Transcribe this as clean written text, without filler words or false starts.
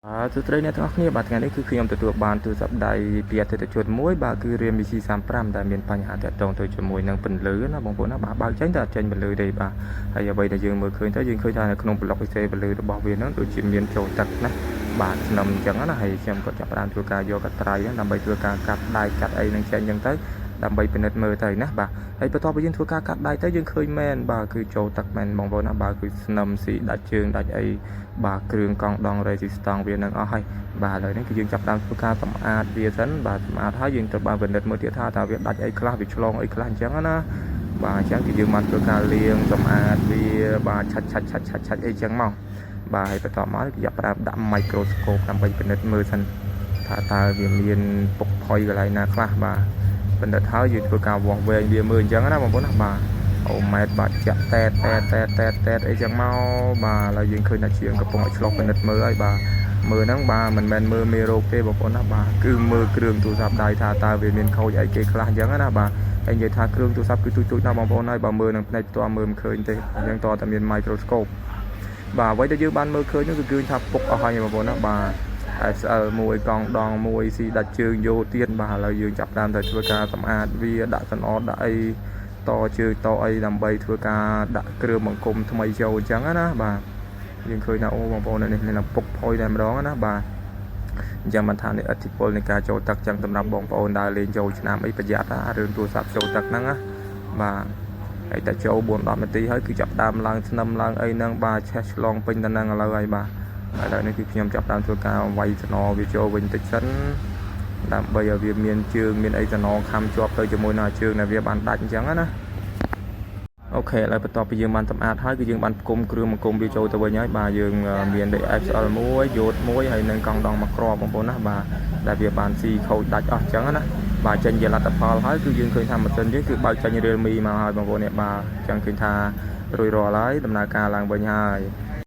បាទសួស្តីអ្នកទាំងអស់គ្នាបាទថ្ងៃនេះគឺខ្ញុំទទួលបានទូរស័ព្ទដៃពីអតិថិជនមួយបាទគឺ Realme C35 ដែលមានបញ្ហាតាក់ទងទៅជាមួយនឹងពន្លឺណាបងប្អូនណាបាទបើកចេញតែអត់ចេញពន្លឺទេបាទហើយអ្វីដែលយើងមើលឃើញទៅយើងឃើញថានៅក្នុងប្លុក IC ពន្លឺរបស់វាហ្នឹងដូចជាមានចូលទឹកណាបាទស្នឹមអញ្ចឹងណាហើយខ្ញុំក៏ចាប់ផ្ដើមធ្វើការយកកត្រៃហ្នឹងដើម្បីធ្វើការកាត់ដែកកាត់អីហ្នឹងចេញអញ្ចឹងទៅដើម្បីពិនិត្យមើលទៅណាបាទហើយបន្ទាប់ពីយើងធ្វើការកាត់ដែកទៅយើងឃើញមែនបាទគឺចូលទឹកមែនបងប្អូនណាបាទគឺស្នឹមស៊ីដាច់ជើងដាច់អីបាទគ្រឿងកង់ដង resistance វានឹងអស់ហើយបាទឥឡូវនេះគឺយើងចាប់ផ្ដើមធ្វើការសម្អាតវាសិនបាទសម្អាតហើយយើងទៅបានពិនិត្យមើលទៀតថាតើវាដាច់អីខ្លះវាឆ្លងអីខ្លះអញ្ចឹងណាបាទអញ្ចឹងគឺយើងបានធ្វើការលាងសម្អាតវាបាទឆាច់ឆាច់ឆាច់ឆាច់ឆាច់អីចឹងមកបាទហើយបន្ទាប់មកគឺចាប់ផ្ដើមដាក់ microscope ដើម្បីពិនិត្យមើលសិនថាតើវាមានពុកផុយកន្លែងណាខ្លះបាទពិនិត្យហើយយើងធ្វើការវាស់វែងវាមើលអញ្ចឹងណាបងប្អូនណាបាទអូម៉ែត្របាទចាក់តែតែតែតែតែអីចឹងមកបាទឥឡូវយើងឃើញថាជាងកំពុងឲ្យឆ្លោះពិនិត្យមើលហើយបាទមើលហ្នឹងបាទមិនមែនមើលមេរោគទេបងប្អូនណាបាទគឺមើលគ្រឿងទូរស័ព្ទដៃថាតើវាមានខូចអីគេខ្លះអញ្ចឹងណាបាទហើយនិយាយថាគ្រឿងទូរស័ព្ទគឺទូចៗណាស់បងប្អូនហើយបើមើលនឹងភ្នែកផ្ទាល់មើលមិនឃើញទេអញ្ចឹងតើតែមាន microscope បាទអ្វីដែលយើងបានមើលឃើញនោះគឺឃើញថាពុកអស់ហើយបងប្អូនណាបាទ SL មួយកង់ដងមួយស៊ីដាច់ជើងយោទៀតបាទឥឡូវយើងចាប់តាមទៅធ្វើការសម្អាតវាដាក់សំអដាក់អីតជើងតអីដើម្បីធ្វើការដាក់គ្រឿងបង្គុំថ្មីចូលអញ្ចឹងណាបាទយើងឃើញថាអូបងប្អូននេះនឹងពុកផុយតែម្ដងណាបាទអញ្ចឹងបានថានេះឥទ្ធិពលនៃការចូលទឹកចឹងសម្រាប់បងប្អូនដើរលេងចូលឆ្នាំអីប្រយ័ត្នណារឿងទូរស័ព្ទចូលទឹកហ្នឹងណាបាទហើយតែចូល4 10នាទីហើយគឺចាប់ដើមឡើងស្នឹមឡើងអីហ្នឹងបាទឆេះឆ្លងពេញទៅហ្នឹងឥឡូវហើយបាទឥឡូវនេះគឺខ្ញុំចាប់ដើមធ្វើការវាយសំណវាចូលវិញតិចសិនដើម្បីឲ្យវាមានជើងមានអីសំណខំជាប់ទៅជាមួយនឹងជើងដែលវាបានដាច់អញ្ចឹងណាOK ឥឡូវបន្ទាប់ពីយើងបានសម្អាតហើយគឺយើងបានផ្គុំគ្រឿងបង្គុំវាចូលទៅវិញហើយបាទយើងមាន SL មួយយោតមួយហើយនិងកង់ដងមួយគ្រាប់បងប្អូនណាបាទដែលវាបានស៊ីខូចដាច់អស់អញ្ចឹងណាបាទចេញជាលទ្ធផលហើយគឺយើងឃើញថាម៉ាស៊ីនយើងគឺបើកចេញ Realme មកហើយបងប្អូននេះបាទអញ្ចឹងឃើញថារួចរាល់ហើយដំណើរការឡើងវិញហើយ។